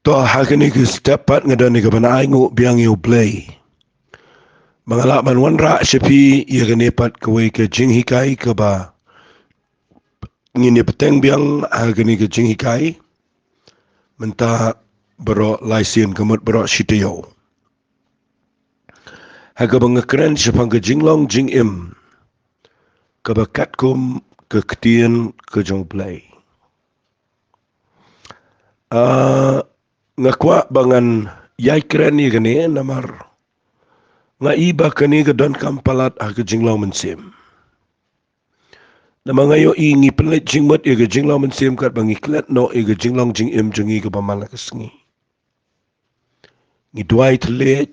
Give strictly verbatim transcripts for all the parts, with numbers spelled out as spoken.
To, ha kane ka step pat nga don ïa ka ban ainguh biang ïa U Blei ba nga lah ban wanrah sha phi ïa kane pat kawei ka jinghikai kaba ngin ïa bteng biang ha kane ka jinghikai mynta baroh lai sien, ka mut baroh shi taïew, ha kaba nga kren shaphang ka jinglong jingim kaba katkum ka ktien ka jong U Blei. Ah, nga kwah ba ngan ïai kren ïa kane namar nga i ba kane ka donkam palat ha ka jinglong mynsiem. Namar nga ïohi ngi pynleit jingmut ïa ka jinglong mynsiem katba ngi klet noh ïa ka jinglong jingim jong ngi kaba man la ka sngi. Ngi duwai thylliej,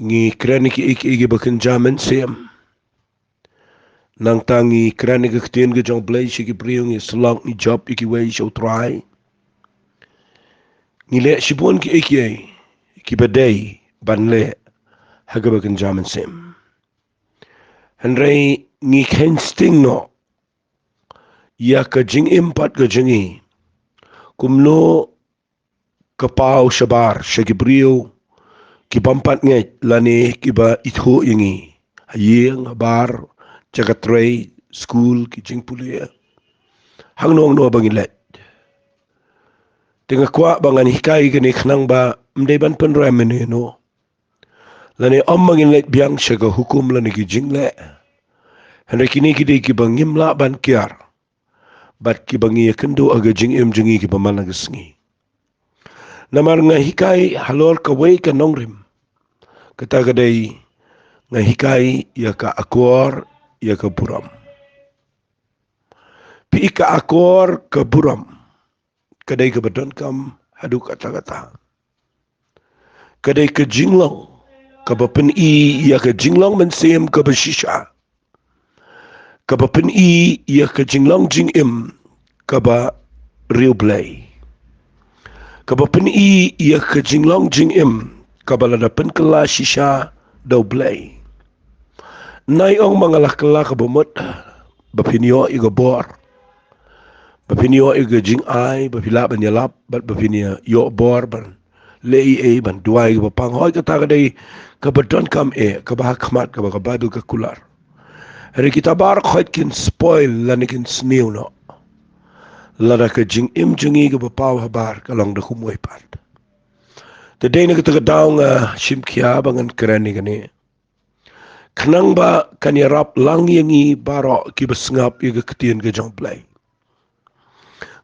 ngi kren ïa kiei kiei kiba kynja mynsiem. Nangta ngi kren ïa ka ktien ka jong U Blei sha ki briew, ngi syllok, ngi jop ïa kiwei sha U Trai. Ngi leh shibun kiei kiei kiba dei ban leh ha kaba kynja mynsiem. Hynrei ngi kheiñ sting noh ïa ka jingim pat ka jong ngi, kumno ka paw shabar sha ki briew ki bym pat ngeit lane kiba ithuh ïa ngi ha ïing ha bar, jaka trei, skul, ki jingpule, hangno hangno ba ngi leit. Te nga kwah ba ngan hikai kane khnang ba ym dei ban pynrem ïano ïano lane ym ba ngin leit biang sha ka hukum lane ki jingleh. Hynrei kine ki dei kiba ngim lah ban kiar bad kiba ngi ïakynduh ha ka jingim jong ngi kiba man la ka sngi. Namar nga hikai halor kawei ka nongrim, kata ka dei nga hikai ïa ka akor ïa ka burom. Phi i, ka akor ka burom ka dei kaba donkam haduh katta katta. Ka dei ka jinglong kaba pyni ïa ka jinglong mynsiem kaba shisha, kaba pyni ïa ka jinglong jingim kaba riewblei, kaba pyni ïa ka jinglong jingim kaba lada pynkylla shisha da U Blei. Nai ong ma nga la kylla kaba mut ba phin ïoh ïa ka bor, ba phin ïoh ïa ka jingai, ba phi lah ban ïalap bad ba phin ïoh bor ban leh ei ei, ban duwai kaba pang. Hooid, kata ka dei kaba donkam eh, kaba ha khmat, kaba ka Baibl ka kular. Hynrei kita baroh hooid kin spoil lane kin sniew noh lada ka jingim jong ngi kaba paw habar ka long da kumwei pat. Te dei na kata ka daw nga shim khia ba ngan kren ïa kane, khnang ba kan ïarap lang ïa ngi baroh kiba sngap ïa ka ktien ka jong U Blei.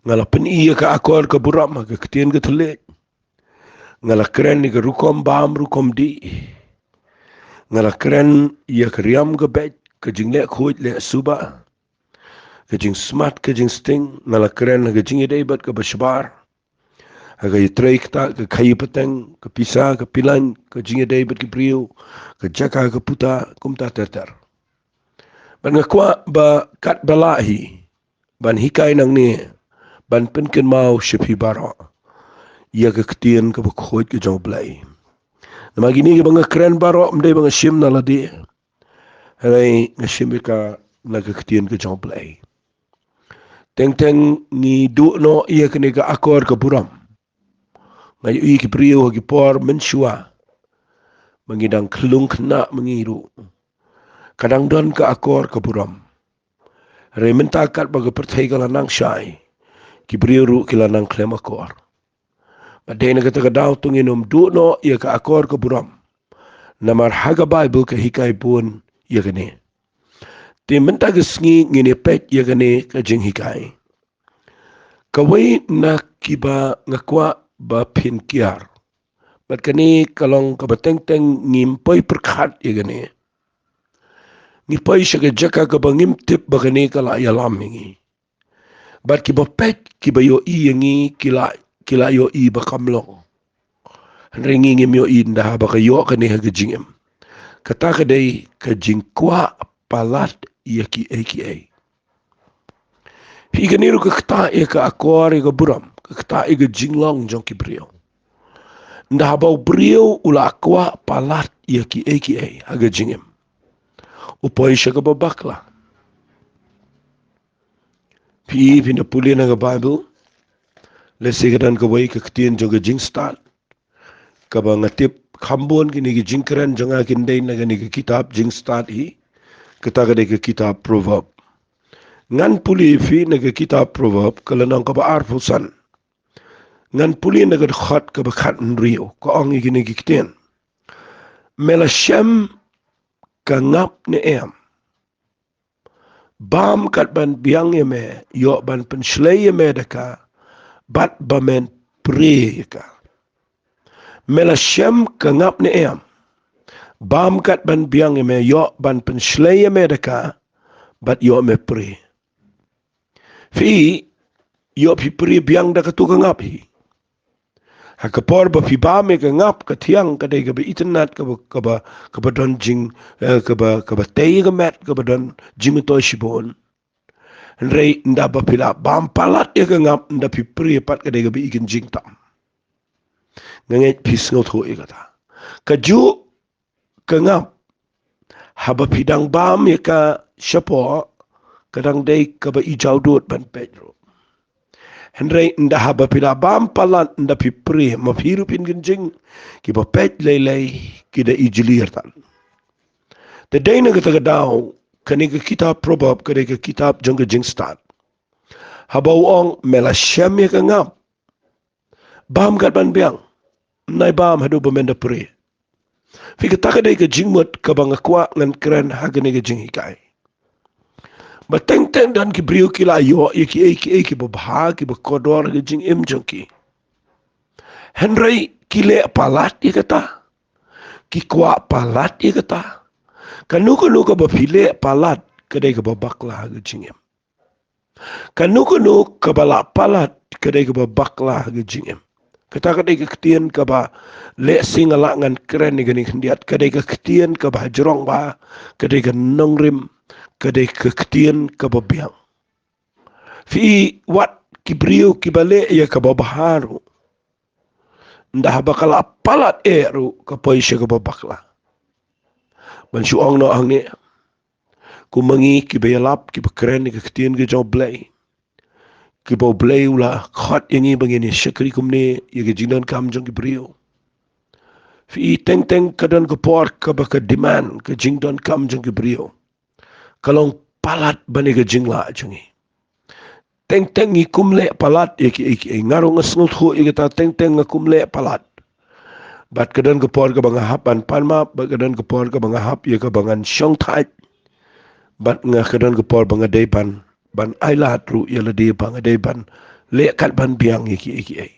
Nga la pyni ïa ka akor ka burom ha ka ktien ka thylliej. Nga la kren ïa ka rukom bam rukom dih. Nga la kren ïa ka riam ka beit, ka jingleh khuid leh suba, ka jingsmat ka jingsting. Nga la kren ha ka jingïadei bad kaba shabar, ha ka ïatrei ktah, ka khaïi pateng, ka pisa ka pilan, ka jingïadei bad ki briew, ka jaka ka puta, kumta ter ter. Bad nga kwah ba katba lah hi ban hikai nangne, ban pynkynmaw sha phi baroh ïa ka ktien kaba khuid ka jong U Blei. Namar kine kiba nga kren baroh ym dei ba nga shim na lade, hynrei nga shim ïa ka na ka ktien ka jong U Blei. Teng teng ngi duh noh ïa kane ka akor ka burom. Nga ïohi ki briew ha ki por mynshuwa ba ngi dang khlung khynnah ma ngi ruh, ka dang don ka akor ka burom. Hynrei mynta katba ka pyrthei ka la nang shai, ki briew ruh ki la nang khlem akor. Bad dei na kata ka daw to ngin ym duh noh ïa ka akor ka burom, namar ha ka Baibl ka hikai bun ïa kane. Te mynta ka sngi ngin ïa peit ïa kane ka jinghikai. Kawei na kiba nga kwah ba phin kiar, bad kane ka long kaba teng teng ngim poi pyrkhat ïa kane. Ngi poi sha ka jaka kaba ngim tip ba kane ka la ïalam ïa ngi. Bad kiba peit, kiba ïohi ïa ngi, ki la, ki la ïohi ba kam long. Hynrei ngi ngim ïohi ynda haba ka ïoh kane ha ka jingim. Kata ka dei ka jingkwah palat ïa kiei kiei. Phi i, kane ruh ka ktah ïa ka akor ïa ka burom, ka ktah ïa ka jinglong jong ki briew. Ynda haba u briew u la kwah palat ïa kiei kiei ha ka jingim, u poi sha kaba bakla. Phi i, phin da pule na ka Baibl, Lehse ka don kawei ka ktien jong ka jingstad kaba nga tip kham bun kine ki jingkren jong nga kin dei na kane ka kitab Jingstad hi, kata ka dei ka kitab Proverb. Ngan pule phi na ka kitab Proverb ka lynnong kaba arphew san. Ngan pule na ka dkhot kaba khathynriew, ka ong ïa kine ki ktien. Me la shem ka ngap ne em? Bam kat ban biang ïa me, ïoh ban pynshlei ïa me da ka, bad ba men prie ïa ka. Me la shem ka ngap ne em? Bam kat ban biang ïa me, ïoh ban pynshlei ïa me da ka, bad ïoh me prie. Phi, ïoh phi prie biang da katu ka ngap hi. Ha ka por ba phi bam ïa ka ngap, ka thiang ka dei kaba itynnad, kaba, kaba, kaba don jing, eh, kaba, kaba tei ïa ka met, kaba don jingmyntoi shibun. Hynrei ynda ba phi la bam palat ïa ka ngap, ynda phi prie pat, ka dei kaba i kynjing tam. Nga ngeit phi sngewthuh ïa kata. Kajuh ka ngap, haba phi dang bam ïa ka shapoh, ka dang dei kaba i jawdud ban peit ruh. Hynrei ynda haba phi la bam palat, ynda phi prie, ma phi ruh phin kynjing, kiba peit lei lei ki da i jylliew tan. Te dei na kata ka daw, kane ka kitab Proverb ka dei ka kitab jong ka jingstad. Haba u ong me la shem ïa ka ngap, bam kat ban biang. Nai bam haduh ba men da prie. Phi, kata ka dei ka jingmut kaba nga kwah ngan kren ha kane ka jinghikai. Ba teng teng don ki briew ki la ïoh ïa kiei kiei kiba bha, kiba kordor ha ka jingim jong ki. Hynrei ki leh palat ïa kata. Ki kwah palat ïa kata. Kano kano kaba phi leh palat ka dei kaba bakla ha ka jingim. Kano kano kaba la palat ka dei kaba bakla ha ka jingim. Kata ka dei ka ktien kaba lehse nga lah ngan kren ïa kane khyndiat, ka dei ka ktien kaba hajrong bha, ka dei ka nongrim, ka dei ka ktien kaba biang. Phi, wat ki briew kiba leh ïa kaba bha ruh, ynda haba ka la palat eh ruh ka poi sha kaba bakla. Ban shu ong noh hangne, kum ma ngi kiba ïalap, kiba kren ïa ka ktien ka jong U Blei, kiba U Blei u la khot ïa ngi ba ngin ïa shakri kumne ïa ka jingdonkam jong ki briew. Phi, teng teng ka don ka por kaba ka demand, ka jingdonkam jong ki briew ka long palat ban ïa ka jinglah jong ngi. Teng teng ngi kum leh palat ïa kiei kiei. Nga ruh nga sngewthuh ïa kata, teng teng nga kum leh palat. Bad ka don ka por kaba nga hap ban pan map, bad ka don ka por kaba nga hap ïa kaba ngan shong thait. Bad nga, ka don ka por ba nga dei ban, ban ailad ruh ïa lade ba nga dei ban leh kat ban biang ïa kiei kiei.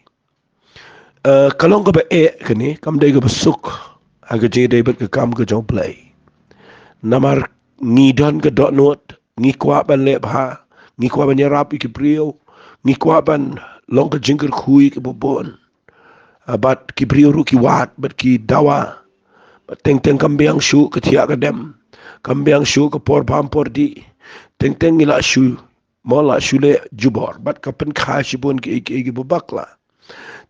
Eh, ka long kaba eh kane, kam dei kaba suk ha ka jingïadei bad ka kam ka jong U Blei. Namar ngi don ka dohnud, ngi kwah ban leh bha, ngi kwah ban ïarap ïa ki briew, ngi kwah ban long ka jingkyrkhu ïa kiba bun. Ah, bad ki briew ruh ki wad, bad ki dawa. Bad teng teng kam biang shuh ka thiah ka dem, kam biang shuh ka por bam por dih. Teng teng ngi lah shu, mo, lah shu leh jubor, bad ka pynkha shibun kiei kiei kiba bakla.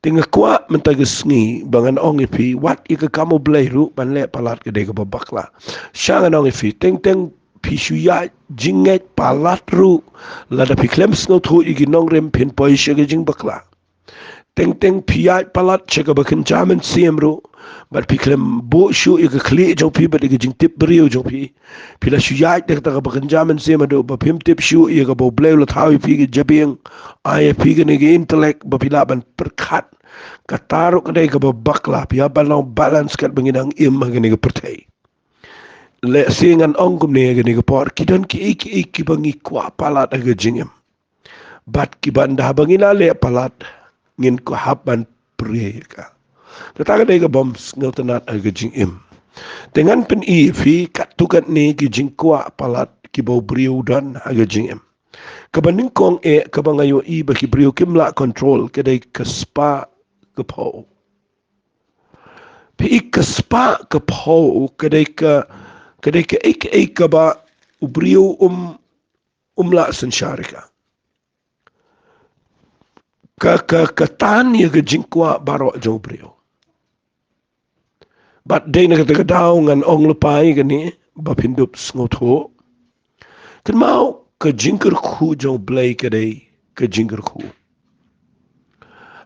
Te nga kwah mynta ka sngi ba ngan ong ïa phi, wat ïa ka kam U Blei ruh ban leh palat ka dei kaba bakla. Sha ngan ong ïa phi, teng teng phi shu ïaid jingngeit palat ruh, lada phi khlem sngewthuh ïa ki nongrim, phin poi sha ka jingbakla. Teng teng phi ïaid palat sha kaba kynja mynsiem ruh, bad phi khlem buh shuh ïa ka khlieh jong phi bad ïa ka jingtip briew jong phi, phi la shu ïaid da kata kaba kynja mynsiem haduh ba phim tip shuh ïa kaba U Blei u la thaw ïa phi ka jabieng, ai ïa phi kane ka intellect ba phi lah ban pyrkhat. Kata ruh ka dei kaba bakla. Phi hap ban long balance katba ngi dang im ha kane ka pyrthei. Lehse ngan ong kumne ha kane ka por, ki don kiei kiei kiba ngi kwah palat ha ka jingim, bad kiba ynda haba ngi la leh palat, ngin kwah hap ban prie ïa ka. Kata ka dei kabym sngewtynnat ha ka jingim. Te ngan pyni ïa phi katto katne ki jingkwah palat kiba u briew u don ha ka jingim. Kaba nyngkong eh, kaba nga ïohi ba ki briew kim lah control, ka dei ka spah ka phew. Phi, ka spah ka phew ka dei ka, ka dei kaei kaei kaba u briew um, um lah synshar ïa ka. Ka, ka, ka tan ïa ka jingkwah baroh jong u briew. Bad dei na kata ka daw ngan ong lypa ïa kane ba phin dup sngewthuh. Kynmaw, ka jingkyrkhu jong U Blei ka dei ka jingkyrkhu.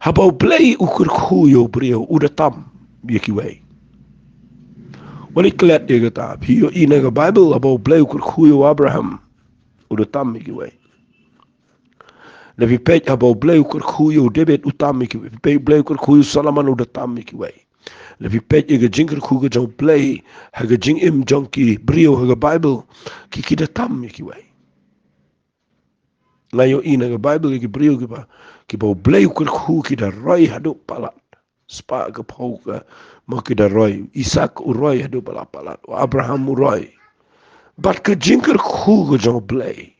Haba U Blei u kyrkhu ïa u briew, u da tam ïa kiwei. Wat leit klet ïa kata, phi ïohi na ka Baibl, haba U Blei u kyrkhu ïa u Abraham, u da tam ïa kiwei. Lada phi peit, haba U Blei u kyrkhu ïa u David, u tam ïa kiwei. Phi peit, U Blei u kyrkhu ïa u Solomon, u da tam ïa kiwei. Lada phi peit ïa ka jingkyrkhu ka jong U Blei ha ka jingim jong ki briew ha ka Baibl, ki, ki da tam ïa kiwei. Nga ïohi na ka Baibl ïa ki briew kiba, kiba U Blei u kyrkhu, ki da roi haduh palat. Spah ka phew ka, mo, ki da roi. Isaak u roi haduh palat palat. U Abraham u roi. Bad ka jingkyrkhu ka jong U Blei,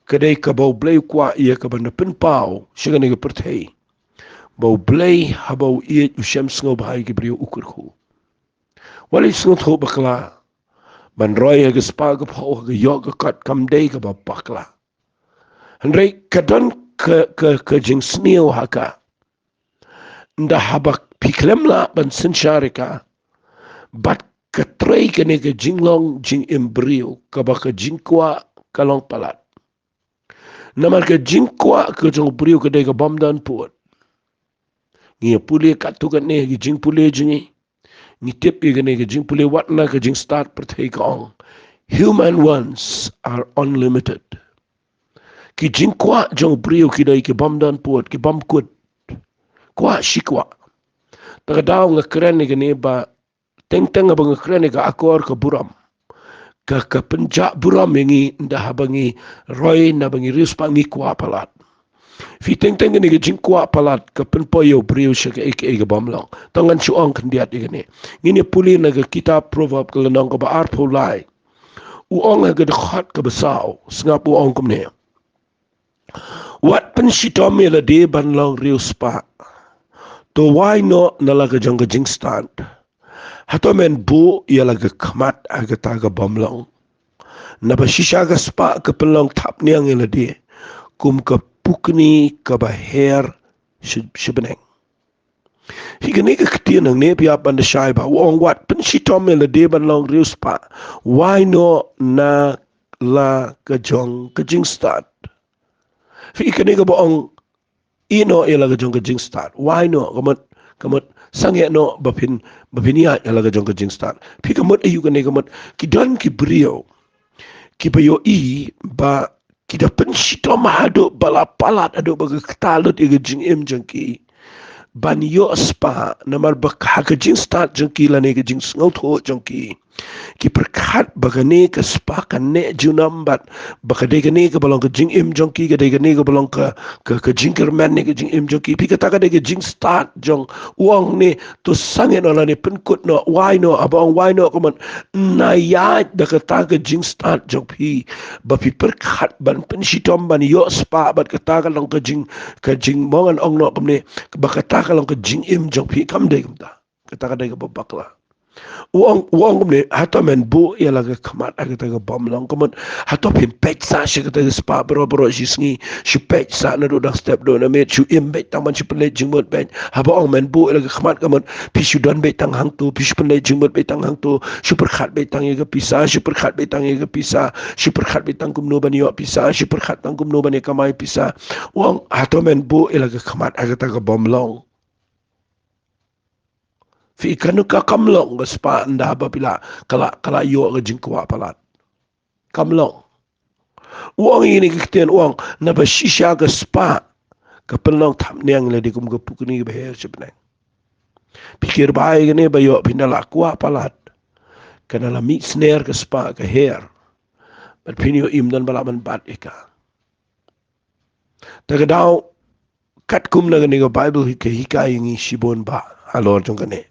ka dei kaba U Blei u kwah ïa kaba na pynpaw sha kane ka pyrthei, ba U Blei haba u ïeit, u shem sngewbha ïa ki briew, u kyrkhu. Wat leit sngewthuh bakla ban roi ha ka spah ka phew, ha ka ïoh ka kot, kam dei kaba bakla. Hynrei ka don ka, ka, ka jingsniew ha ka. Ynda haba phi khlem lah ban synshar ïa ka, bad ka trei kane ka jinglong jingim briew, kaba ka jingkwah ka long palat. Namar ka jingkwah ka jong u briew ka dei ka bym don pud. Ngi ïa pule katto katne ha ki jingpule jong ngi. Ngi tip ïa kane ka jingpule, wat na ka jingstad pyrthei ka ong, "Human wants are unlimited." Ki jingkwah jong u briew ki dei ki bym don pud, ki bym kut. Kwah shi kwah. Ta ka daw nga kren ïa kane ba teng teng haba nga kren ïa ka akor ka burom, ka, ka pynjah burom ïa ngi ynda haba ngi roi, ynda haba ngi riewspah, ngi kwah palat. Phi, teng teng kane ka jingkwah palat ka pynpoi ïa u briew sha kaei kaei ka bym long. Tang ngan shu ong khyndiat ïa kane. Ngin ïa pule na ka kitab Proverb ka lynnong kaba arphew lai. U ong ha ka dkhot kaba saw, sngap, u ong kumne: Wat pynshitom ïa lade ban long riewspah. To wai noh na la ka jong ka jingstad. Hato men buh ïa la ka khmat ha kata ka bym long? Naba shisha ka spah ka pynlong thapniang ïa lade kum ka pukni kaba her shi, shibneng. Hi kane ka ktien hangne phi hap ban da shai ba u ong wat pynshitom ïa lade ban long riewspah. Wai noh na la ka jong ka jingstad. Phi, kane kaba ong, ïeh noh ïa la ka jong ka jingstad. Wai noh, ka mut, ka mut, sangeh noh ba phin, ba phin ïaid ïa la ka jong ka jingstad. Phi, ka mut aïu kane, ka mut, ki don ki briew kiba ïohi ba ki da pynshitom haduh ba la palat, haduh ba ka kata lut ïa ka jingim jong ki ban ïoh spah, namar ba ha ka jingstad jong ki lane ka jingsngewthuh jong ki, ki pyrkhat ba kane ka spah kan neh junom bad ba ka dei kane kaba long ka jingim jong ki, ka dei kane kaba long ka, ka, ka jingkyrmen ïa ka jingim jong ki. Phi, kata ka dei ka jingstad jong, u ong ne, to sangeh noh lane pynkut noh, wai noh, haba ong wai noh ka mut, na ïaid da kata ka jingstad jong phi, ba phi pyrkhat ban pynshitom ban ïoh spah bad kata ka long ka jing, ka jing, mo, ngan ong noh kumne, ba kata ka long ka jingim jong phi, kam dei kumta. Kata ka dei kaba bakla. U ong, u ong kumne, hato men buh ïa la ka khmat ha kata ka bym long, ka mut, hato phin peit sah sha kata ka spah baroh baroh shi sngi, shu peit sah naduh dang step duh na miet, shu im beit tang ban shu pynleit jingmut beit. Haba ong men buh ïa la ka khmat, ka mut, phi shu don beit tang hangto, phi shu pynleit jingmut beit tang hangto, shu pyrkhat beit tang ïa ka pisa, shu pyrkhat beit tang ïa ka pisa, shu pyrkhat beit tang kumno ban ïoh pisa, shu pyrkhat tang kumno ban ïa kamai pisa. U ong, hato men buh ïa la ka khmat ha kata ka bym long. Phi, kano ka kam long ka spah ynda haba phi la, ka la, ka la ïoh ka jingkwah palat. Kam long. U ong ïa kine ki ktien, u ong, naba shisha ka spah ka pynlong thapniang ïa lade kum ka pukni kaba her shibneng. Phi, kyrpad ïa kane ba ïoh phin da la kwah palat, kan da la mih sner ka spah ka her, bad phin ïoh im don ba lah ban bat ïa ka. Ta ka daw, katkum na kane ka Baibl hi ka hikai ïa ngi shibun bha halor jong kane.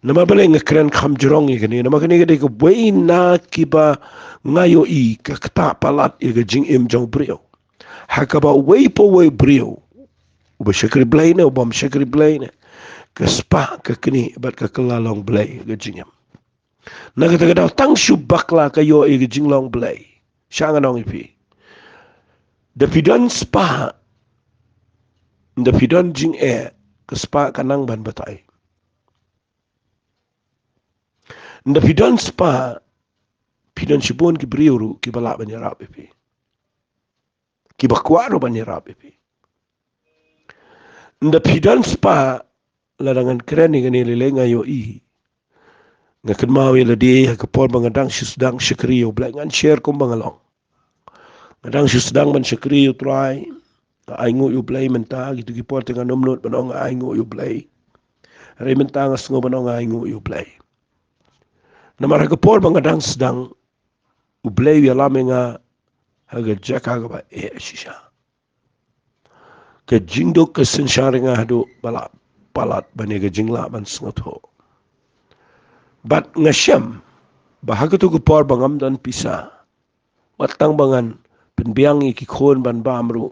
Namar balei nga kren kham jrong ïa kane, namar kane ka dei kawei na kiba nga ïohi ka ktah palat ïa ka jingim jong u briew. Ha kaba uwei pa uwei u briew, uba shakri Blei ne ubym shakri Blei ne, ka spah ka knieh bad ka kylla long Blei ïa ka jingim. Na kata ka daw tang shu bakla ka ïoh ïa ka jinglong Blei. Sha ngan ong ïa phi, da phi don spah, da phi don jingeh, ka spah ka nang ban batai. Da phi don spah, phi don shibun ki briew ruh kiba lah ban ïarap ïa phi, kiba kwah ruh ban ïarap ïa phi. Nda phi don spah, lada ngan kren ïa kane lei lei nga ïohi. Nga kynmaw ïa lade ha ka por ba nga dang shu sdang shakri ïa U Blei, ngan share kumba nga long. Nga dang shu sdang ban shakri ïa U Trai. Nga ainguh ïa U Blei mynta, kito ki por te ngan ym nud ban ong nga ainguh ïa U Blei. Hynrei mynta nga sngew ban ong nga ainguh ïa U Blei. Namar ha ka por ba nga dang sdang, U Blei u ïalam ïa nga ha ka jaka kaba eh shisha. Ka jingduk ka synshar ïa nga haduh ba la palat ban ïa ka jinglah ban sngewthuh. Bad nga shem ba ha kato ka por ba ngam don pisa, wat tang ba ngan pynbiang ïa ki khun ban bam ruh,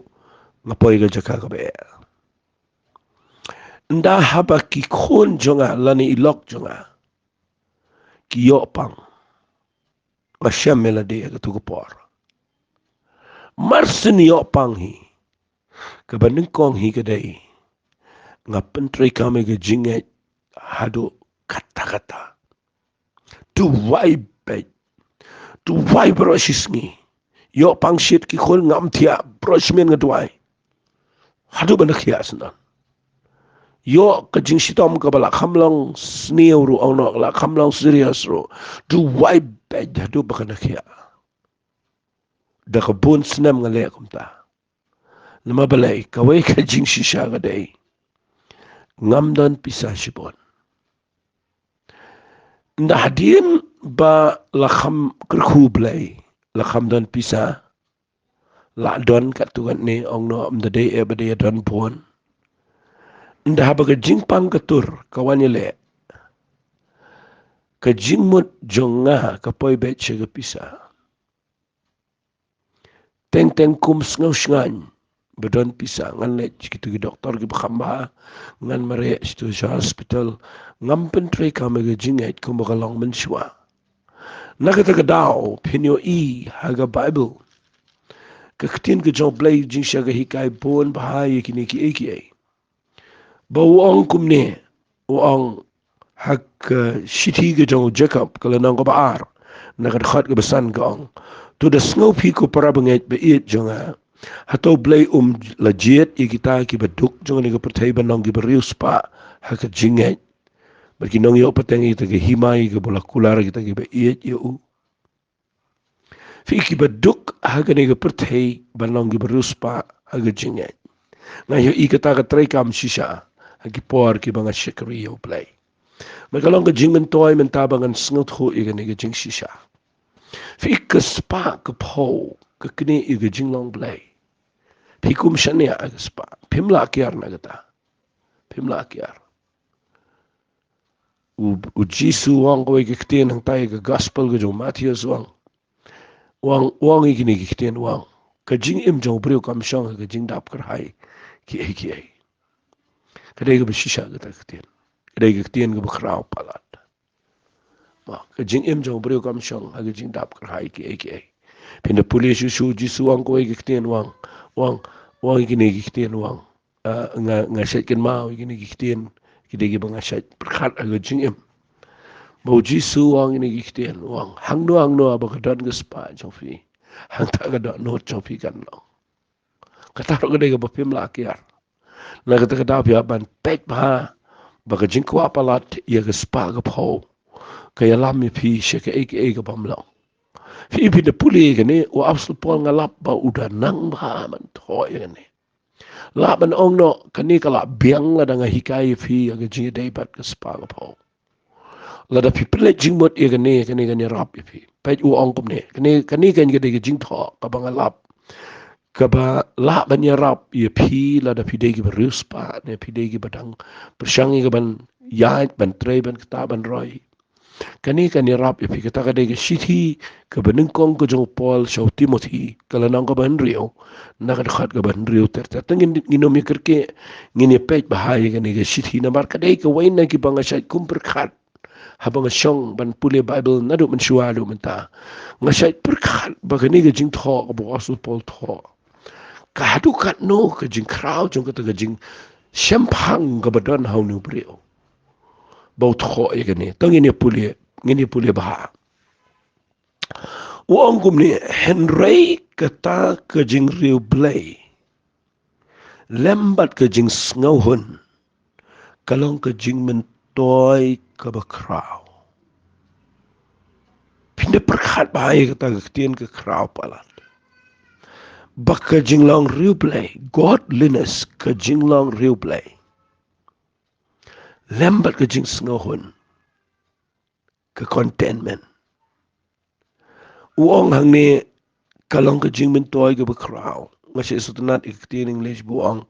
nga poi ka jaka kaba eh. Nda haba ki khun jong nga lane i lok jong nga ki ïoh pang, nga shem ïa lade ha kato ka por. Mar syn ïoh pang hi, kaba nyngkong hi ka dei, nga pyntreikam ïa ka jingngeit haduh katta katta. Duwai beit. Duwai baroh shi sngi. Ïoh pang shit ki khun ngam thiah, baroh shi miet nga duwai. Haduh ba nga thiah shen. Ïoh ka jingshitom kaba la kham long sniew ruh ong noh, la kham long serious ruh. Duwai beit haduh ba nga thiah. Da ka bun snem nga leh kumta. Namar balei, kawei ka jingshisha ka dei, ngam don pisa shibun. Nda hadien ba la kham kyrkhu Blei, la kham don pisa, la don katto katne ong noh, ym da dei eh ba dei don bun. Nda haba ka jingpang ka tur, ka wan ïaleh, ka jingmut jong nga ka poi beit sha ka pisa. Teng teng kum sngew shngaiñ ba don pisa, ngan leit sha kito ki doktor kiba kham bha, ngan mareh sha kito ki hospital, ngam pyntreikam ïa ka jingngeit kumba ka long mynshuwa. Na kata ka daw phin ïohi ha ka Baibl ka ktien ka jong U Blei, jingshisha ka hikai bun bha ïa kine kiei kiei. Ba u ong kumne, u ong ha ka shithi ka jong u Jakob, ka lynnong kaba ar, na ka dkhot kaba san ka ong: To da sngew phi ko para bangeit ba ïeit jong nga, hato U Blei um la jied ïa kita kiba duk jong kane ka pyrthei ban long kiba riewspah ha ka jingngeit, bad kin ïoh pateng ïa kita ki hima ïa kiba la kular ïa kita kiba ïeit ïa u? Phi kiba duk ha kane ka pyrthei ban long kiba riewspah ha ka jingngeit. Nga ïohi kata ka treikam shisha ha ki por kiba nga shakri ïa U Blei. Bad ka long ka jingmyntoi mynta ba ngan sngewthuh ïa kane ka jingshisha. Phi ka spah ka phew ka knieh ïa ka jinglong Blei. Phi kum shane ha ka spah, phim lah kiar na kata. Phim lah kiar. U, u Jisu u ong kawei ka ktien hangtai ha ka gospel ka jong u Mathaios, u ong, u ong, u ong ïa kine ki ktien, u ong: Ka jingim jong u briew kam shong ha ka jingdap kyrhai kiei kiei. Ka dei kaba shisha kata ka ktien. Ka dei ka ktien kaba khraw palat. Ba ka jingim jong u briew kam shong ha ka jingdap kyrhai kiei kiei. Phin da pule shuh shuh, u Jisu u ong kawei ka ktien, u ong, u ong, u ong ïa kine ki ktien, u ong: Ah, nga, nga shait kynmaw ïa kine ki ktien, ki dei kiba nga shait pyrkhat ha ka jingim. Ba u Jisu u ong ïa kine ki ktien, u ong: Hangno hangno ba ka don ka spah jong phi, hangta ka dohnud jong phi kan long. Kata ruh ka dei kaba phim lah kiar. Na kata ka daw phi hap ban peit bha ba ka jingkwah palat ïa ka spah ka phew ka ïalam ïa phi sha kaei kaei kabym long. Phi, phin da pule ïa kane, u Apostol Paul nga lap ba u da nang bha ban thoh ïa kane. Lah ban ong noh, kane ka lah biang lada nga hikai ïa phi ïa ka jingïadei bad ka spah ka phew. Lada phi pynleit jingmut ïa kane, kane kan ïarap ïa phi. Peit u ong kumne, kane, kane kan ka dei ka jingthoh kaba nga lap, kaba lah ban ïarap ïa phi lada phi dei kiba riewspah ne phi dei kiba dang pyrshang ïa kaban ïaid, ban trei, ban ktah, ban roi. Kane kan ïarap ïa phi. Kata ka dei ka shithi kaba nyngkong ka jong u Paul sha u Timothi, ka lynnong kaba hynriew, na ka dkhot kaba hynriew ter ter. Te ngin, ngin ym ïa kyrkieh, ngin ïa peit bha ïa kane ka shithi namar ka dei kawei na kiba nga shait kum pyrkhat haba nga shong ban pule Baibl naduh mynshuwa haduh mynta. Nga shait pyrkhat ba kane ka jingthoh kaba u Apostol Paul u thoh, ka haduh katno ka jingkhraw jong kata ka jingshemphang kaba don ha une u briew ba u thoh ïa kane. To ngin ïa pule, ngin ïa pule bha. U ong kumne: Hynrei kata ka jingriewblei Lem bad ka jingsngewhun ka long ka jingmyntoi kaba khraw. Phin da pyrkhat bha ïa kata ka ktien ka khraw palat. Ba ka jinglong riewblei, godliness, ka jinglong riewblei, lem bad ka jingsngewhun, ka contentment. U ong hangne ka long ka jingmyntoi kaba khraw. Nga shu sngewtynnat ïa ka ktien English ba u ong,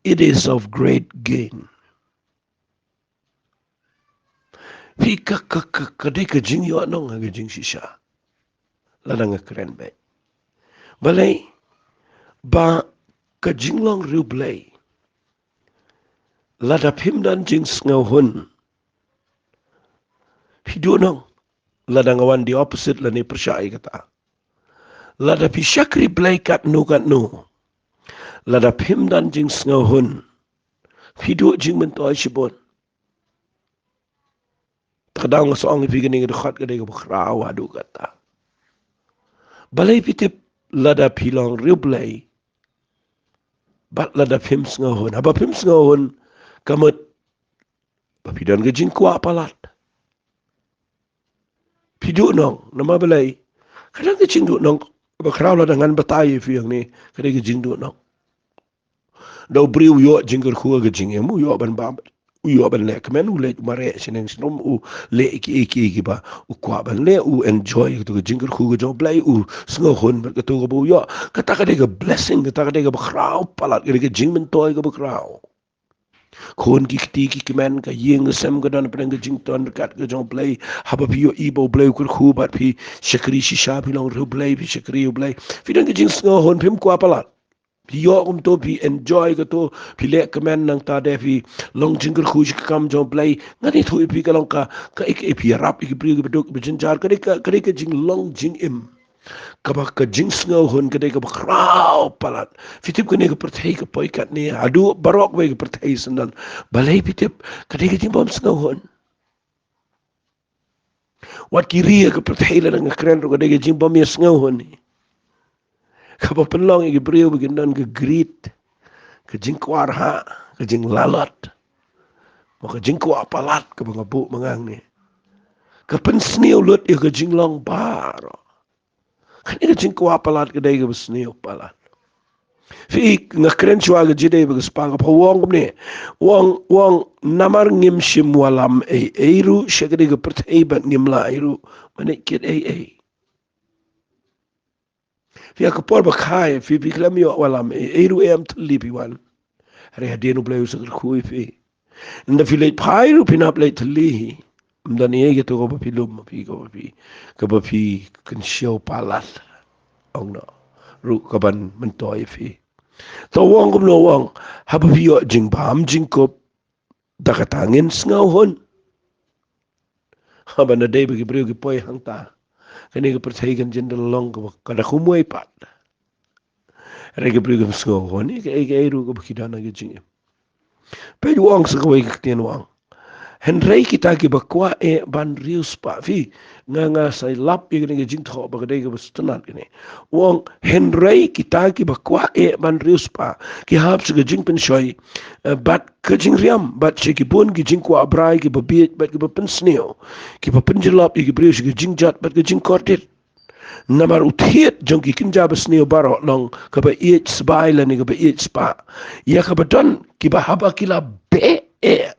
"It is of great gain." Phi, ka, ka, ka, ka dei ka jingïohnong ha ka jingshisha. Lada nga kren beit, balei? Ba ka jinglong riewblei, lada phim don jingsngewhun, phi duhnong. Lada nga wan the opposite lane pyrshah ïa kata, lada phi shakri Blei katno katno, lada phim don jingsngewhun, phi duh jingmyntoi shibun. Te ka daw nga sa ong ïa phi, kane ka dkhot ka dei kaba khraw haduh katta. Balei phi tip? Lada phi long riewblei bad lada phim sngewhun. Haba phim sngewhun, ka mut ba phi don ka jingkwah palat. Phi duhnong. Namar balei? Ka don ka jingduhnong kaba khraw. Lada ngan batai ïa phi hangne, ka dei ka jingduhnong. Da u briew u ïoh jingkyrkhu ha ka jingim, u ïoh ban bam, u ïoh ban leh kmen, u leit mareh shaneng shanum, u leh kiei kiei kiba u kwah ban leh, u enjoy kato ka jingkyrkhu ka jong U Blei, u sngewhun bad kato kaba u ïoh. Kata ka dei ka blessing, kata ka dei kaba khraw palat, ka dei ka jingmyntoi kaba khraw. Khun ki kti ki kmen, ka ïing ka sem ka don hapdeng ka jington ryngkat ka jong U Blei. Haba phi ïohi ba U Blei u kyrkhu bad phi shakri shisha, phi long riewblei, phi shakri U Blei, phi don ka jingsngewhun, phim kwah palat. Phi ïoh kumto, phi enjoy kato, phi leh kmen, nangta de phi long jingkyrkhu sha ka kam jong U Blei. Ngan ïathuh ïa phi, ka long ka, ka, ka, phi ïarap ïa ki briew kiba duk kiba jynjar. Ka dei ka, ka dei ka jinglong jingim kaba ka jingsngewhun ka dei kaba khraw palat. Phi tip, kane ka pyrthei ka poi katne, haduh baroh kawei ka pyrthei syndon. Balei phi tip? Ka dei ka jingbym sngewhun. Wat ki ri ha ka pyrthei, lada nga kren ruh, ka dei ka jingbym ïasngewhun hi. Kaba pynlong ïa ki briew ba kin don ka greed, ka jingkwah rhah, ka jinglalot, bad ka jingkwah palat kaba nga buh ma nga hangne. Ka pynsniew lut ïa ka jinglong baroh. Kane ka jingkwah palat ka dei kaba sniew palat. Phi, nga kren shuwa ka jingïadei bad ka spah, ka pha u ong kumne. U ong, u ong, namar ngim shym wallam ei ei ruh sha kane ka pyrthei bad ngim lah ei ruh ban leh kit ei ei. Phi, ha ka por ba kha ïa phi, phi khlem ïoh wallam ei ei ruh, em thylli phi wan. Hynrei hadien U Blei u sa kyrkhu ïa phi, ynda phi leit phai ruh phin hap leit thylli hi. Ym don ei ei kato kaba phi lum, phi, kaba phi, kaba phi kynshew palat, ong noh, ruh ka ban myntoi ïa phi. To u ong kumno? U ong, haba phi ïoh jingbam jingkup, da kata ngin sngewhun. Haba na dei ba ki briew ki poi hangta, kane ka pyrthei kan jin da long kaba ka da kumwei pat. Hynrei ki briew kim sngewhun ïa kaei kaei ruh kaba ki don ha ka jingim. Peit, u ong sa kawei ka ktien, u ong, hynrei kita kiba kwah eh ban riewspah. Phi, nga, nga sa lap ïa kane ka jingthoh ba ka dei kaba sngewtynnat kane. U ong, hynrei kita kiba kwah eh ban riewspah ki hap sha ka jingpynshoi, eh, bad ka jingriam, bad sha ki bun ki jingkwah brai kiba bieit bad kiba pynsniew, kiba pynjyllop ïa ki briew sha ka jingjot bad ka jingkordit. Namar u thied jong ki kynja basniew baroh long kaba ïeit sbai lane kaba ïeit spah ïa kaba don kiba, haba ki la beh eh,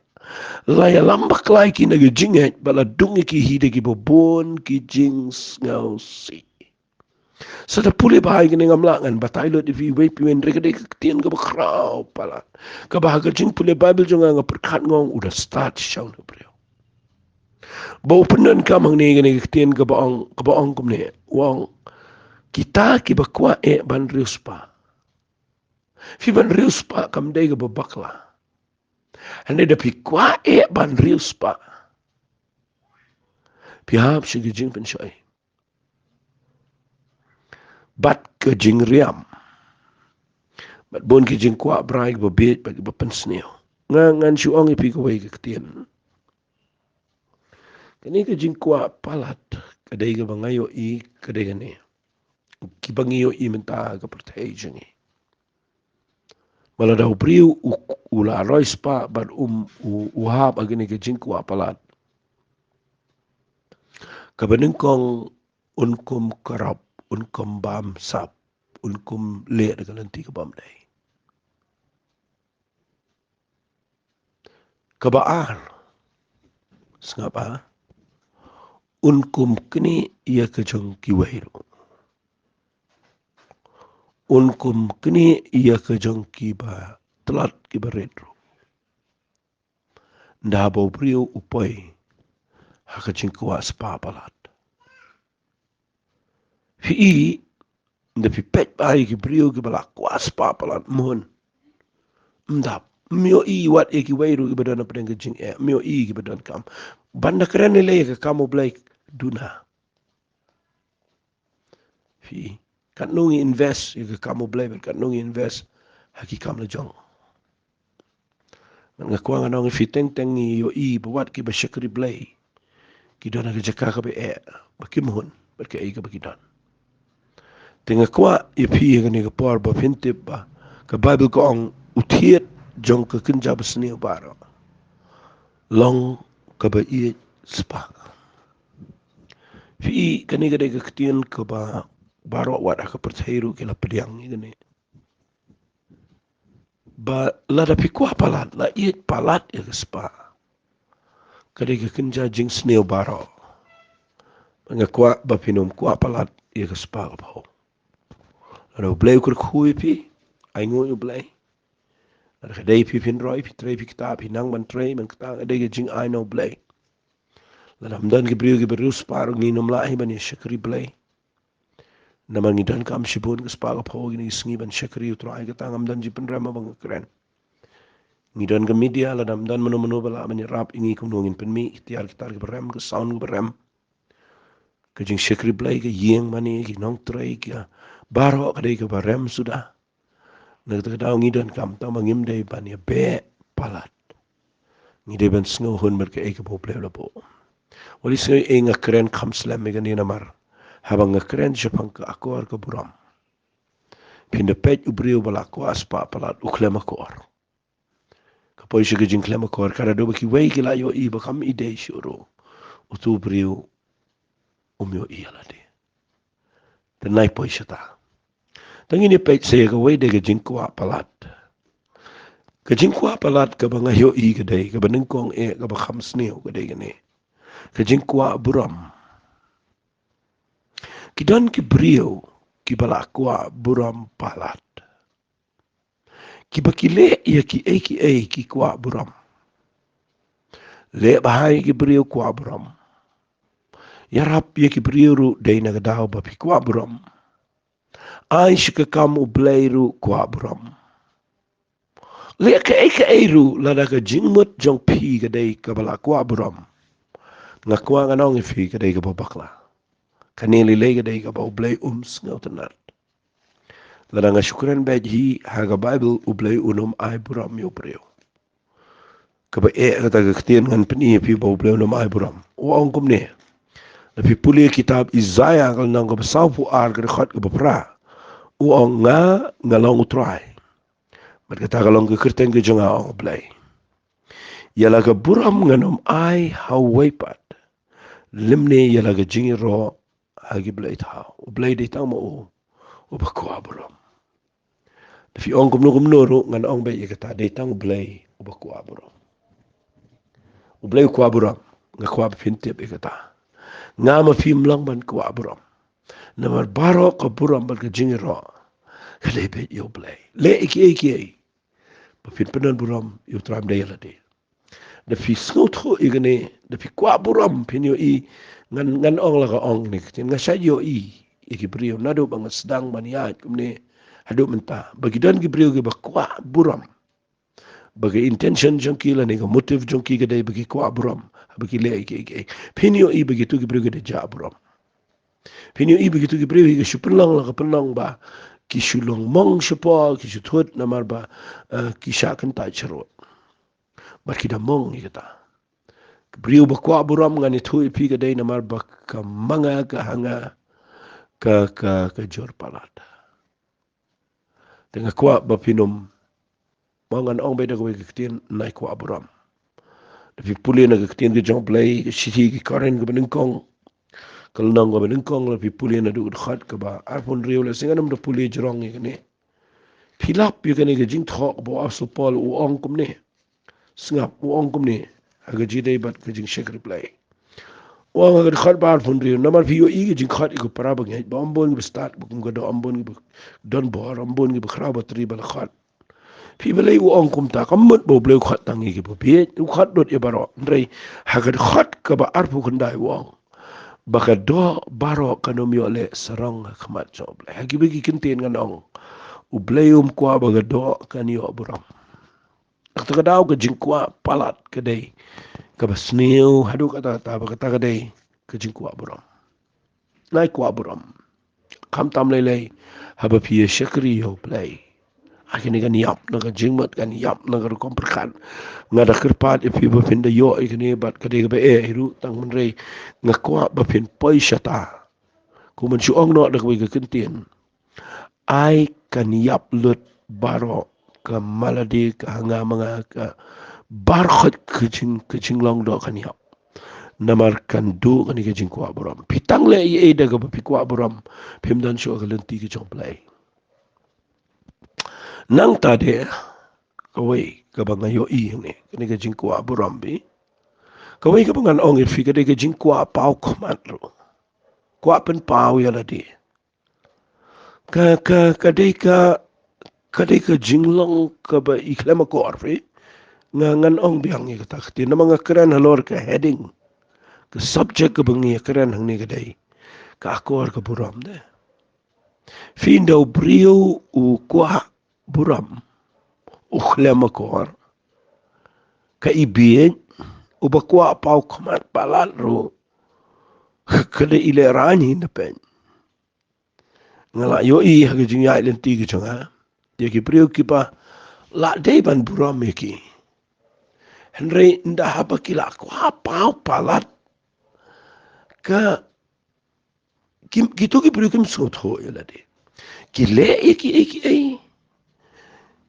la ïalam bakla ïa ki na ka jingngeit bad la dung ïa ki hi da kiba bun ki jingsngewsih. Sa da pule bha ïa kane, ngam lah ngan batai lut ïa phi iwei pa iwei, hynrei ka dei ka ktien kaba khraw palat, kaba ha ka jingpule Baibl jong nga, nga pyrkhat, nga ong, u da stad shisha une u briew. Ba u pyndonkam hangne kane ka ktien kaba ong, kaba ong kumne, u ong, kita kiba kwah eh ban riewspah. Phi, ban riewspah kam dei kaba bakla. Hynrei da phi kwah eh ban riewspah, phi hap sha ka jingpynshoi bad ka jingriam, bad bun ki jingkwah brai kiba bieit bad kiba pynsniew. Nga, ngan shu ong ïa phi kawei ka ktien. Kane ka jingkwah palat ka dei kaba nga ïohi ka dei kane, kiba ngi ïohi mynta ha ka pyrthei jong ngi. Ba lada u briew u, u la roi spah bad um u, u hap ha kane ka jingkwah palat, kaba nyngkong un kum karap, un kum bam sap, un kum leh da ka lynti ka bym dei. Kaba ar, sngap ha, un kum knieh ïa ka jong kiwei ruh. Un kum knieh ïa ka jong kiba tlot kiba rit ruh. Nda ba u briew u poi ha ka jingkwah spah palat. Phi i, nda phi peit ba ïa ki briew kiba la kwah spah palat, mon. Mdap, ym ïohi wat ïa kiwei ruh kiba don hapdeng ka jingeh, ym ïohi kiba donkam. Ban da kren lei lei ïa ka kam U Blei duna. Phi, katno ngi invest ïa ka kam U Blei, bad katno ngi invest ha ki kam la jong. Nga kwah ngan ong ïa phi teng teng ngi ïohi ba wat kiba shakri Blei ki don ha ka jaka kaba eh, ba kim hun bad kaei kaba ki don. Te nga kwah ïa phi ha kane ka por ba phin tip ba ka Baibl ka ong u thied jong ka kynja basniew baroh long kaba ïeit spah. Phi i, kane ka dei ka ktien kaba baroh wat ha ka pyrthei ruh ki la pdiang ïa kane. Ba lada phi kwah palat, la ïeit palat ïa ka spah, ka dei ka kynja jingsniew baroh. Nga kwah ba phin ym kwah palat ïa ka spah ka phew. Lada U Blei u kyrkhu ïa phi, ainguh ïa U Blei. Lada ka dei phi phin roi, phi trei, phi ktah, phi nang ban trei, ban ktah, ka dei ka jingai na U Blei. Lada ym don ki briew kiba riewspah ruh ngin ym lah hi ban ïa shakri Blei. Namar ngi donkam shibun ka spah ka phew kine ki sngi ban shakri U Trai, kata ngam don jingpynrem haba nga kren. Ngi don ka media, lada ym don mano mano ba lah ban ïarap ïa ngi, kumno ngin pynmih ki tiar ki tar kiba rem, ka sound kaba rem. Ka jingshakri Blei, ka ïing mane, ki nongtrei, ka baroh ka dei kaba rem suda. Na kata ka daw ngi donkam, tang ba ngim dei ban ïa beh palat. Ngi dei ban sngewhun bad kaei kaba U Blei u la buh. Wat sngew ei nga kren kham slem ïa kane namar haba nga kren shaphang ka akor ka burom, phin da peit u briew ba la kwah spah palat u khlem akor. Ka poi sha ka jingkhlem akor, ka da duh ba kiwei ki la ïohi ba kam i dei shuh ruh, utu u briew um ïohi ïa lade. Te nai poi shata. Te ngin ïa peit sa ïa kawei de ka jingkwah palat. Ka jingkwah palat kaba nga ïohi ka dei, kaba nyngkong eh, kaba kham sniew ka dei kane. Ka jingkwah burom. Ki don ki briew kiba la kwah burom palat. Kiba ki leh ïa kiei kiei ki kwah burom. Leh bha ïa ki briew kwah burom. Ïarap ïa ki briew ruh dei na ka daw ba phi kwah burom. Ai sha ka kam U Blei ruh kwah burom. Leh kaei kaei ruh lada ka jingmut jong phi ka dei kaba la kwah burom, nga kwah ngan ong ïa phi ka dei kaba bakla. Kane lei lei ka dei kaba U Blei um sngewtynnad. Lada nga shu kren beit hi, ha ka Baibl U Blei un ym ai burom ïa u briew. Kaba eh kata ka ktien ngan pyni ïa phi ba U Blei un ym ai burom. U ong kumne. Lada phi pule kitab Isaïah ka lynnong kaba sawphew ar ka dkhot kaba phra. U ong nga, nga long U Trai. Bad kata ka long ka kyrteng ka jong nga, ong U Blei. Ïa la ka burom ngan ym ai ha uwei pat. Lymne ïa la ka jingïaroh ha ki blei thaw. U Blei dei tang ma u uba kwah burom. Da phi ong kumno kumno ruh ngan ong beit ïa kata, dei tang U Blei uba kwah burom. U Blei u kwah burom, nga kwah ba phin tip ïa kata. Nga ma phi ym long ban kwah burom. Namar baroh ka burom bad ka jingïaroh ka dei beit ïa U Blei. Leh ïa kiei kiei ba phin pyndon burom ïa U Trai, ym dei ïa lade. Da phi sngewthuh ïa kane, da phi kwah burom, phin ïohi. Ngan, ngan ong la ka ong ne ka ktien, nga shait ïohi ïa ki briew naduh ba nga sdang ban ïaid kumne haduh mynta, ba ki don ki briew kiba kwah burom. Ba ka intention jong ki lane ka motive jong ki ka dei ba ki kwah burom haba ki leh ïa kiei kiei. Phin ïohi ba kitu ki briew ki da jah burom. Phin ïohi ba kitu ki briew hi ka shu pynlong la ka pynlong ba ki shu long mong shapoh, ki shu thut namar ba, eh, ki shah kyntait sharud. Bad ki da mong ïa kata. Briew ba kwah burom, ngan ïathuh ïa phi, ka dei namar ba ka manga ka hanga ka, ka, ka jur palat. Te nga kwah ba phin ym Ma ngan ong beit da kawei ka ktien, nai kwah burom. Lada phi pule na ka ktien ka jong U Blei, ka shithi ki Korinth kaba nyngkong, ka lynnong kaba nyngkong, lada phi pule naduh ka dkhot kaba arphew hynriew, lehse ngan ym da pule jrong ïa kane. Phi lap ïa kane ka jingthoh kaba u Apostol Paul u ong kumne. Sngap, u ong kumne ha ka jingïadei bad ka jingshakri Blei. U ong ha ka dkhot ba arphew hynriew, namar phi ïohi ka jingkhot ïa ki para bangeit ba ym bun kiba stad, ba kum ka doh ym bun kiba don bor, ym bun kiba khraw batri ba la khot. Phi, balei u ong kumta? Kam mut ba U Blei u khot tang ïa kiba bieit? U khot lut ïa baroh. Hynrei ha ka dkhot kaba arphew khyndai u ong ba ka doh baroh kan ym ïoh leh sarong ha khmat jong U Blei. Ha kiwei ki kyntien ngan ong, U Blei um kwah ba ka doh kan ïoh burom. Kata ka daw ka jingkwah palat ka dei kaba sniew haduh katta katta, ba kata ka dei ka jingkwah burom. Nai kwah burom. Khamtam lei lei haba phi ïa shakri ïa U Blei. Ha kine kan ïap na ka jingmut, kan ïap na ka rukom pyrkhat. Nga da kyrpad ïa phi ba phin da ïoh ïa kine bad ka dei kaba eh hi ruh, tang hynrei nga kwah ba phin poi shata. Kumba shu ong noh da kawei ka kyntien, ai kan ïap lut baroh, ka malade, ka ha nga ma nga, ka baroh ka jing, ka jinglong doh kan ïap. Namar kan duh kane ka jingkwah burom. Phi tang leh ei ei da kaba phi kwah burom, phim don shuh ha ka lynti ka jong U Blei. Nangta de kawei kaba nga ïohi hangne, kane ka jingkwah burom, phi. Kawei kaba ngan ong ïa phi ka dei ka jingkwah paw khmat ruh. Kwah pynpaw ïa lade. Ka, ka, ka dei ka, ka dei ka jinglong kaba i khlem akor, phi. Nga, ngan ong biang ïa kata ka ktien namar nga kren halor ka heading, ka subject kaba ngi kren hangne ka dei ka akor ka burom de. Phi, ynda u briew u kwah burom, u khlem akor, ka ibieit, uba kwah paw khmat palat ruh, ka dei i lehraiñ hi na pyn. Nga la ïohi ha ka jingïaid lynti ka jong nga ïa ki briew kiba la dei ban burom ïa ki. Hynrei ynda haba ki la kwah paw palat, ka kim, kito ki briew kim sngewthuh ïa lade. Ki leh ïa kiei kiei.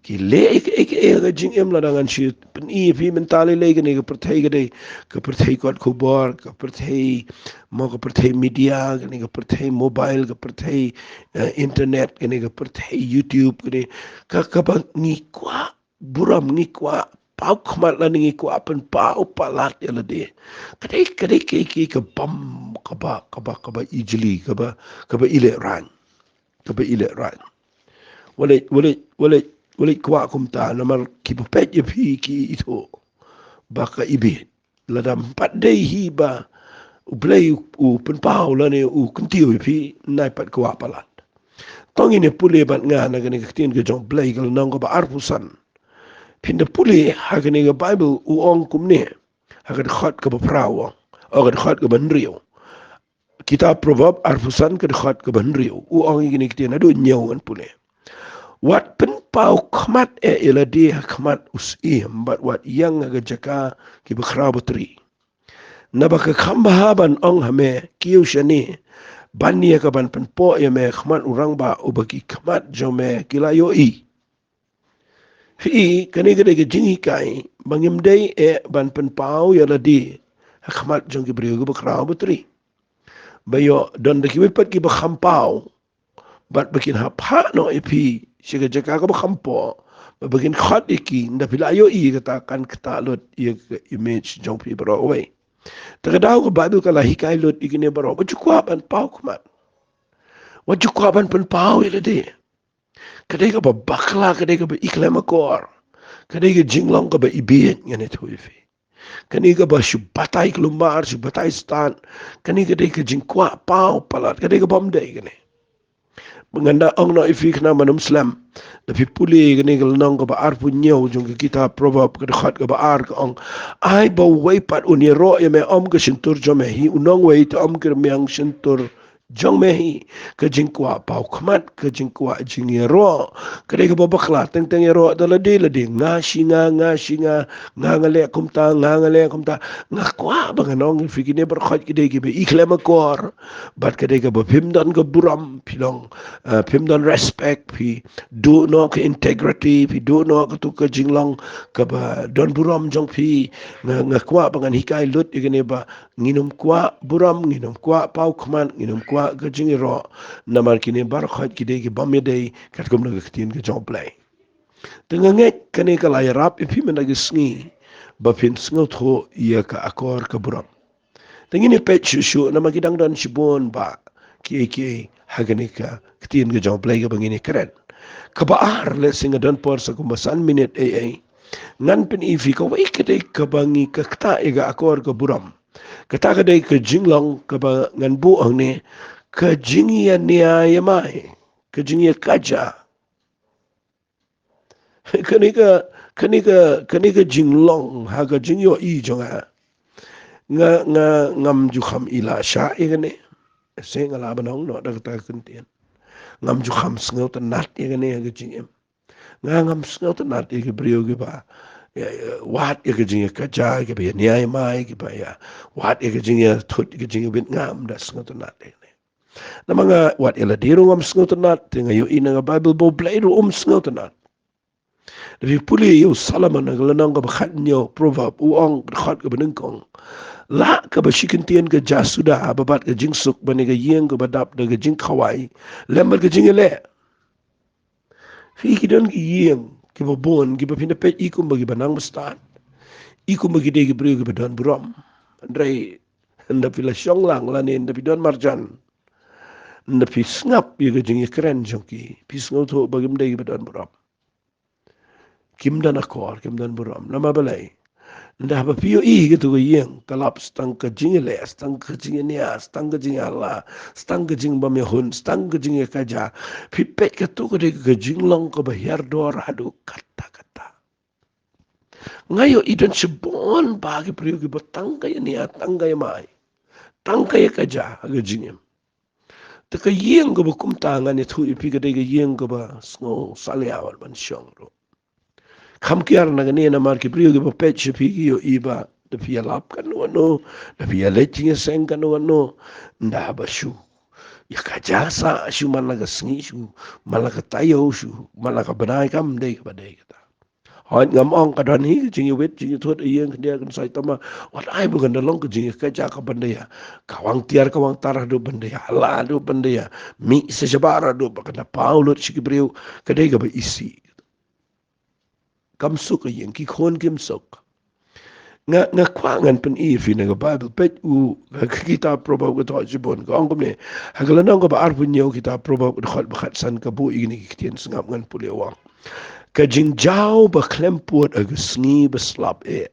Ki leh ïa kiei kiei ha ka jingim. Lada ngan shu pyni ïa phi mynta lei lei, kane ka pyrthei ka dei ka pyrthei kot khubor, ka pyrthei, mo, ka pyrthei media, kane ka pyrthei mobile, ka pyrthei, eh, internet, kane ka pyrthei YouTube, kane ka, kaba ngi kwah burom, ngi kwah paw khmat lane ngi kwah pynpaw palat ïa lade. Ka dei, ka dei kaei kaei ka bym, kaba, kaba, kaba ijli, kaba, kaba i lehraiñ. Kaba i lehraiñ. Wat leit, wat leit, wat leit, wat leit kwah kumta namar kiba peit ïa phi ki ithuh ba ka ibieit. Lada ym pat dei hi ba U Blei u, u pynpaw lane u kyntiew ïa phi, nai pat kwah palat. To ngin ïa pule bad nga na kane ka ktien ka jong U Blei, ka lynnong kaba arphew san. Phin da pule ha kane ka Baibl, u ong kumne ha ka dkhot kaba phra u ong, o, ka dkhot kaba hynriew. Kitab Proverb arphew san, ka dkhot kaba hynriew, u ong ïa kine ki ktien, haduh hynñiew ngan pule. Wat pynpaw khmat eh ïa lade ha khmat u syiem, bad wat ïeng ha ka jaka kiba khraw batri. Naba ka kham bha ban ong ha me, kiew shane, ban ïa kaban pynpoh ïa me ha khmat u rangbah uba ki khmat jong me ki la ïohi. Phi, kane ka dei ka jinghikai ba ngim dei eh ban pynpaw ïa lade ha khmat jong ki briew kiba khraw batri. Ba ïoh don da kiwei pat kiba kham paw, bad ba kin hap phah noh ïa phi sha ka jaka kaba kham poh, bad ba kin khot ïa ki, ynda phi la ïohi ïa kata, kan ktah lut ïa ka image jong phi baroh kawei. Te ka daw ka Baibl ka la hikai lut ïa kine baroh, wat ju kwah ban paw khmat. Wat ju kwah ban pynpaw ïa lade. Ka dei kaba bakla, ka dei kaba i khlem akor. Ka dei ka jinglong kaba ibieit, ngan ïathuh ïa phi. Kane kaba shu batai kulmar, shu batai stad. Kane ka dei ka jingkwah paw palat, ka dei kaba ym dei kane. Ba ngan da ong noh ïa phi khnang ban ym slem, lada phi pule kane ka lynnong kaba arphew hynñiew jong ka kitab Proverb, ka dkhot kaba ar, ka ong, ai ba uwei pat un ïaroh ïa me ym ka shyntur jong me hi, u nongwei te ym ka rmiang shyntur jong me hi, ka jingkwah paw khmat, ka jingkwah jingïaroh, ka dei kaba bakla, teng teng ïaroh da lade lade, nga shi nga, nga shi nga, nga nga leh kumta, nga nga leh kumta, nga kwah ba ngan ong ïa phi kine baroh ki dei kiba i khlem akor, bad ka dei kaba phim don ka burom, phi long, eh, phim don respect, phi duh noh ka integrity, phi duh noh katu ka jinglong kaba don burom jong phi, nga, nga kwah ba ngan hikai lut ïa kane ba ngin ym kwah burom, ngin ym kwah paw khmat, ngin ym kwah ka jingïaroh, namar kine baroh ki dei ki bym ïadei katkum ka ktien ka jong U Blei. Te nga ngeit kane ka la ïarap ïa phi mynta ka sngi ba phin sngewthuh ïa ka akor ka burom. Te ngin ïa peit shuh shuh namar ki dang don shibun bah kiei kiei ha kane ka ktien ka jong U Blei kaba ngin ïa kren. Kaba ar, lehse nga don por sa kumba san minit ei ei. Ngan pyni ïa phi kawei ka dei kaba ngi ka ktah ïa ka akor ka burom. Kata ka dei ka jinglong kaba ngan buh hangne, ka jingïania ïamai, ka jingïakajia. Kane ka, kane ka, kane ka jinglong ha ka jingïohi jong nga. Nga, nga, ngam ju kham ïalehshah ïa kane. Shisha nga lah ban ong noh da kata ka kyntien. Ngam ju kham sngewtynnat ïa kane ha ka jingim. Nga ngam sngewtynnat ïa ki briew kiba, ïa, ïa, wad ïa ka jingïakajia, kiba ïania ïamai, kiba ïa, wad ïa ka jingïathut, ïa ka jingïabit, ngam da sngewtynnat ïa kane. Namar nga wad ïa lade ruh ngam sngewtynnat, te nga ïohi na ka Baibl ba U Blei ruh um sngewtynnat. Lada phi pule ïa u Solomon ha ka lynnong kaba khathynñiew Proverb, u ong ka dkhot kaba nyngkong: Lah kaba shi kyntien ka jia suda, bad ka jingsuk ban ïa ka ïing kaba dap da ka jingkhawai lem bad ka jingïaleh. Phi, ki don ki ïing kiba bun kiba phin da peit i kumba kiba nang bastad, i kumba ki dei ki briew kiba don burom. Hynrei ynda phi la shong lang lane ynda phi don marjan, ynda phi sngap ïa ka jingïakren jong ki, phi sngewthuh ba kim dei kiba don burom. Kim don akor, kim don burom. Namar balei? Ynda haba phi ïohi katu ka ïing, ka lap sa tang ka jingïaleh, sa tang ka jingïania, sa tang ka jingïahala, sa tang ka jingbymïahun, sa tang ka jingïakajia, phi peit katu ka dei ka jinglong kaba hiar dor haduh katta katta. Nga ïohi don shibun bah ki briew kiba tang ka ïania, tang ka ïamai, tang ka ïakajia ha ka jingim. Te ka ïing kaba kumta, ngan ïathuh ïa phi, ka dei ka ïing kaba sngew salia ban shong ruh. Kham kiar na kane namar ki briew kiba peit sha phi ki ïohi ba da phi ïalap kano kano, da phi ïaleit jingïaseng kano kano, ynda haba shu ïakajia sah shuh man la ka sngi shuh, man la ka taïew shuh, man la ka bnai, kam dei kaba dei kata. Hooid, ngam ong ka don hi ka jingïawit jingïathut ha ïing khyndiat khyndiat, tangba wat ai ba kan da long ka jingïakajia kaba ynda ïa kawang tiar kawang tar haduh ba ynda ïa hala haduh ba ynda ïa mih sa shabar haduh ba kan da paw lut sha ki briew, ka dei kaba isih. Kam suk ka ïing, ki khun kim suk. Nga, nga kwah ngan pyni ïa phi na ka Baibl, peit u, ka, ka kitab Proverb ka thoh shibun, ka ong kumne. Ha ka lynnong kaba arphew hynñiew kitab Proverb ka dkhot ba khatsan ka buh ïa kine ki ktien, sngap ngan pule, u ong: Ka jingjaw ba khlem pud ha ka sngi ba slap eh,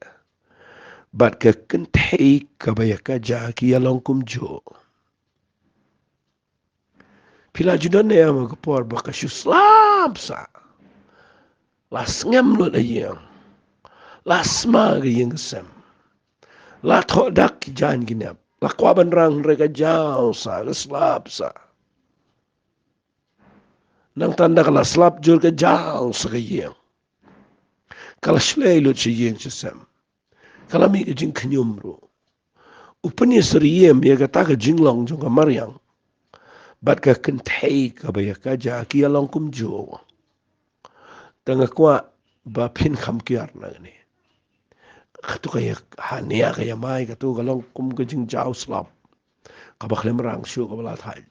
bad ka kynthei kaba ïakajia ki ïalong kumjuh. Phi la ju don ne em ha ka por ba ka shu slap sah? La sngem lut ha ïing. La sma ka ïing ka sem. La thoh dak ki jaiñ ki nep. La kwah ban rang hynrei ka jaw sah, ka slap sah. Nangta ynda ka la slap jur ka jaw sah ka ïing. Ka la shlei lut sha ïing sha sem. Ka la mih ka jingkhñium ruh. U pynïasyriem ïa kata ka jinglong jong ka mariang bad ka kynthei kaba ïakajia ki ïalong kumjuh. Te nga kwah ba phin kham kiar na kane. Katu ka ïa hane ïa ka ïamai, katu ka long kum ka jingjaw slap kaba khlem rang shuh kaba la thait.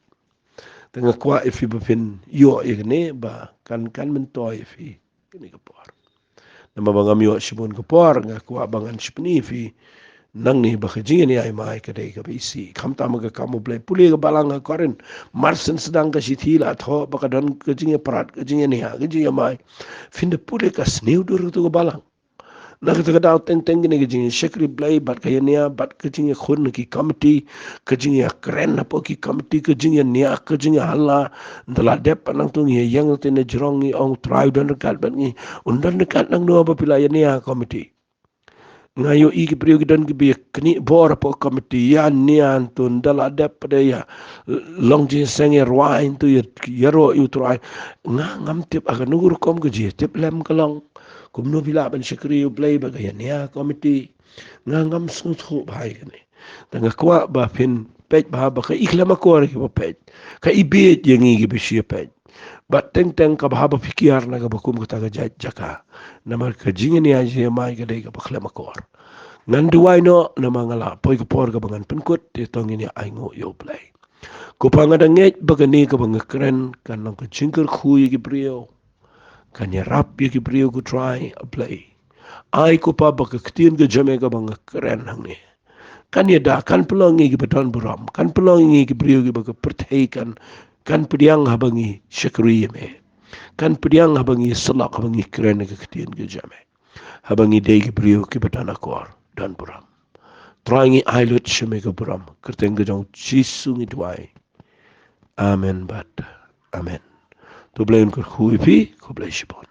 Te nga kwah ïa phi ba phin ïoh ïa kane ba kan, kan myntoi ïa phi kane ka por. Namar ba ngam ïoh shibun ka por, nga kwah ba ngan shu pyni ïa phi nangne ba ka jingïania ïamai ka dei kaba isih. Khamtam ha ka kam U Blei, pule ka balang ha Korinth, mar shen sdang ka shithi la thoh ba ka don ka jingïaprat, ka jingïania, ka jingïamai. Phin da pule ka sniew dur katu ka balang. Na kata ka daw teng teng kine ka jingïashakri Blei bad ka ïania bad ka jingïakhun ha ki komiti, ka jingïakren hapoh ki komiti, ka jingïania, ka jingïahala. Ynda la dep pat nangta ngi ïeng te na jrong ngi ong, Trai u don ryngkat bad ngi. Un don ryngkat nangno ba phi la ïania ha komiti? Nga ïohi ki briew ki don ki bor hapoh committee, ïa nian tun da la dep pat ïa long jingïaseng, ïa rwai tu, ïa ïaroh ïa u Trai. Nga ngam tip ha kano ka rukom ka jingïatip lem ka long. Kumno phi lah ban shakri ïa U Blei ba ka ïa nia committee. Nga ngam sngewthuh bha ïa kane. Te nga kwah ba phin peit bha ba ka i khlem akor kiba peit, ka i bieit ïa ngi kiba shu ïa peit. Bad teng teng kaba haba phi kiar na kaba kum kata ka jait jaka, namar ka jingïania jingïamai ka dei kaba khlem akor. Ngan duwai noh namar nga la poi ka por kaba ngan pynkut, te to ngin ïa ainguh ïa U Blei. Ko Pa, nga da ngeit ba kane kaba nga kren kan long ka jingkyrkhu ïa ki briew, kan ïarap ïa ki briew, ko Trai, A Blei. Ai ko Pa ba ka ktien ka jong me kaba nga kren hangne kan ïada, kan pynlong ïa ngi kiba don burom, kan pynlong ïa ngi ki briew kiba ka pyrthei kan, kan pdiang haba ngi shakri ïa me, kan pdiang haba ngi syllok, haba ngi kren ïa ka ktien ka jong me, haba ngi dei ki briew kiba don akor, don burom. Trai, ngi ai lut sha me ka burom, kyrteng ka jong U Jisu ngi duwai. Amen bad amen. To U Blei un kyrkhu ïa phi, khublei shibun.